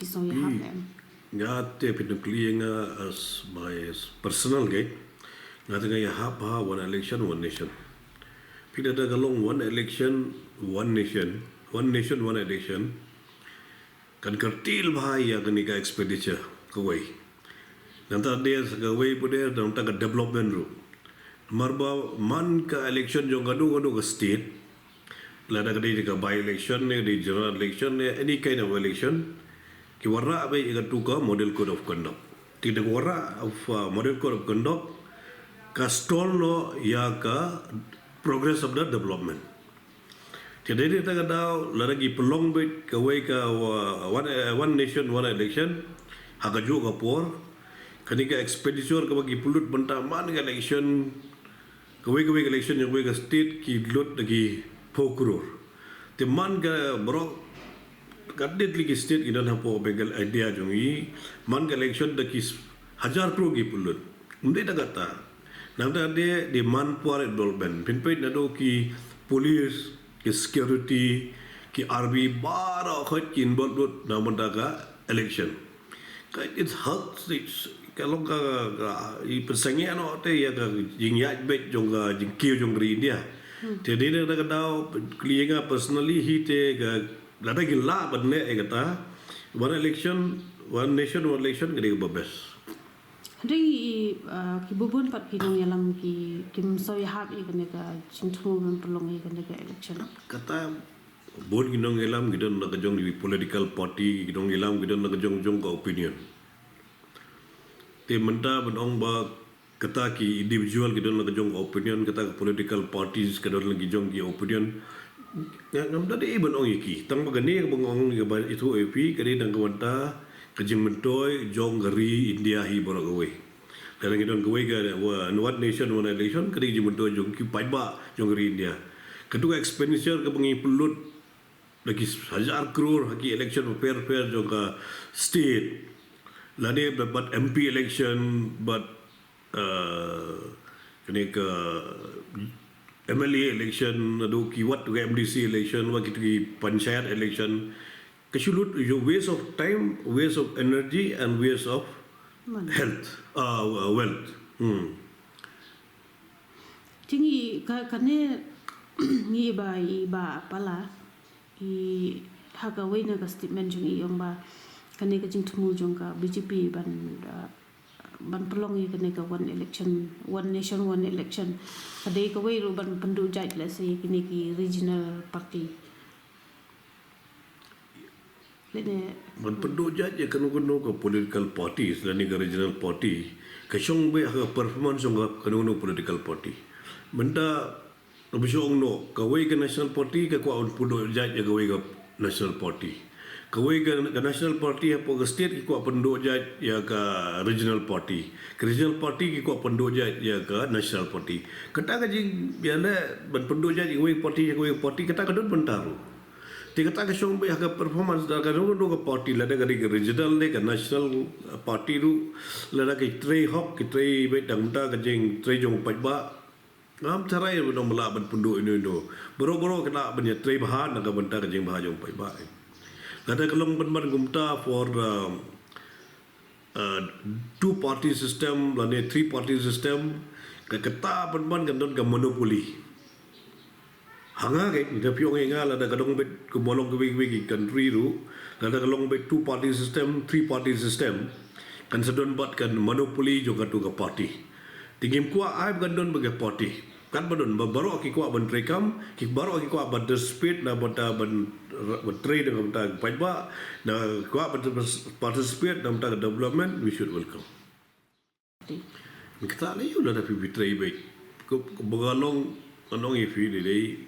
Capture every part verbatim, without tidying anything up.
Song ïahap em. Nga te pynukli nga as my personal ke. Nga te nga ïahap ha one election, one nation. Phi da da ka long one election, one nation, one nation, one election. Kan kyrtiel bha ïa kane ka expenditure kawei. Nangta de sa kawei pud de nangta ka development ruh. Namar ba man ka election jong kano kano ka state, lada ka dei ka by election ne, ka dei general election ne, any kind of election, ki wanrah beit ïa katu ka model code of conduct. Te da ka wanrah of, uh, model code of conduct ka stall noh ïa ka progress of the development. Te dei dei ta ka daw lada ki pynlong beit kawei ka, uh, one, uh, one nation, one election ha kajuh ka por. Kane ka expenditure kaba ki pynlut bynta man ka election, kawei kawei ka election jong kawei ka state ki lut da ki phew klur. Te man ka baroh, ka dei tylli ki state ki don hapoh Bengal, India jong i, man ka election da ki s-, hajar klur ki pynlut. Ym dei da kata. Nangta de, de man por development. Phin peit naduh ki police, ki security, ki army, baroh khoit ki involve lut na bynta ka election. Ka, it hurts, it's, ka long ka, ka, i pynsangeh noh te ïa ka jingïaid beit jong ka jingkiew jong ka ri India. Te dei na ka daw kylli ïa nga personally hi te ka, lada ki lah ban leh ïa kata, one election, one nation, one election ka dei kaba best. Hynrei i, uh, ki bun bun pat ki nongïalam ki, kim sngewthuh ïa kane ka jingthmu ban pynlong ïa kane ka election. Kata bun ki nongïalam ki don la ka jong ki political party, ki nongïalam ki don la ka jong jong ka opinion. Te mynta ban ong ba kata ki individual ki don la ka jong ka opinion, kata ka political parties ka don la ki jong ki opinion. Nga, ngam da dei ban ong ïa ki. Tang ba kane ba nga ong ïa ba ithuh ïa phi, ka dei tang ka bynta ka jingmyntoi jong ka ri India hi baroh kawei. Lada ngi don kawei ka, wa-, one nation, one election, ka dei ka jingmyntoi jong ki paidbah jong ka ri India. Katu ka expenditure kaba ngi pynlut da ki hajar klur ha ki election fair fair jong ka state. Lane bad, bad M P election, bad, uh, kane ka M L A election, naduh ki wat ka M D C election, wat ki, ki panchayat election. Ka shu lut ïa waste of time, waste of energy and waste of Money. Health, uh, wealth. Hmm. Te ngi ka, kane ngi ba, i ba pala i ha kawei na ka statement jong i ong ba kane ka jingthmu jong ka B J P ban, uh, ban pynlong ïa kane ka one election, one nation, one election. Ka dei kawei ruh ban pynduh jait lehse ïa kine ki regional party. Lane ban pynduh jait ïa kano kano ka political parties lane ka regional party ka shong beit ha ka performance jong ka kano kano political party. Mynta ka ba shong noh kawei ka national party ka kwah pynduh jait ïa kawei ka national party. Kawei ka, ka national party hapoh ka state ki kwah pynduh jait ïa ka regional party. Ka regional party ki kwah pynduh jait ïa ka national party. Kata ka jing ïa ne ban pynduh jait ïa kawei party ïa kawei party kata ka don bynta ruh. Te kata ka shong beit ha ka performance da kano kano ka party, lada ka dei ka regional ne ka national party ruh, lada ki trei hok, ki trei beit dang mynta ka jingtrei jong paidbah. Ngam tharai ban ong ba lah ban pynduh ino ino. Baroh baroh ki lah ban ïatrei bha na ka bynta ka jingbha jong paidbah. Lada ka long ban ban kumta for, um, uh, two party system lane three party system, ka kata pynban kan don ka monopoly. Ha nga ke, da phi ong ïa nga lada ka long beit kumba long kiwei kiwei ki country ruh, lada ka long beit two party system, three party system, kan sa don bad ka monopoly jong katu ka party. Te ngim kwah ai ba kan don bad ka party. Katba don ba baroh ki kwah ban trei kam, ki baroh ki kwah ban participate na bynta ban, ban trei na bynta paidbah, na kwah ban participate na bynta development, we should welcome. Te kata lei ïa lada phi, phi trei beit. Ko, ko ba ka long, ka long ïa phi dei dei.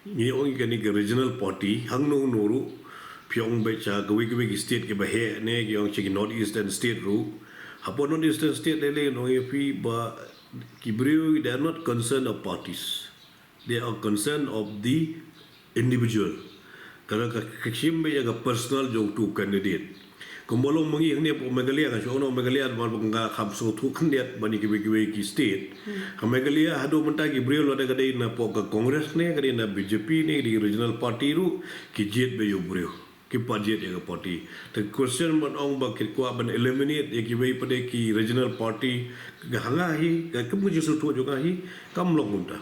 Ngi ong ïa kane ka regional party, hangno hangno ruh. Phi ong beit sha kawei kawei ki state kiba heh ne, ki ong sha ki North Eastern state ruh. Hapoh North Eastern state lei lei ngi ong ïa phi ba ki briew, they are not concern of parties. They are concern of the individual. Ka, ka, ka shim beit ïa ka personal jong utu u candidate. Kumba long ma ngi hangne hapoh Meghalaya, nga shu ong Meghalaya namar ba nga kham sngewthuh khyndiat ban ïa kiwei kiwei ki state. Hmm. Ha Meghalaya haduh mynta ki briew lada ka dei na hapoh ka Congress ne, ka dei na B J P ne, ka dei regional party ruh, ki jied beit ïa u briew. ki pajied ïa ka party. Te question ban ong ba ki kwah ban eliminate ïa kiwei pat de ki regional party, ka ha nga hi, ka kum ka jingsngewthuh jong nga hi, kam long kumta.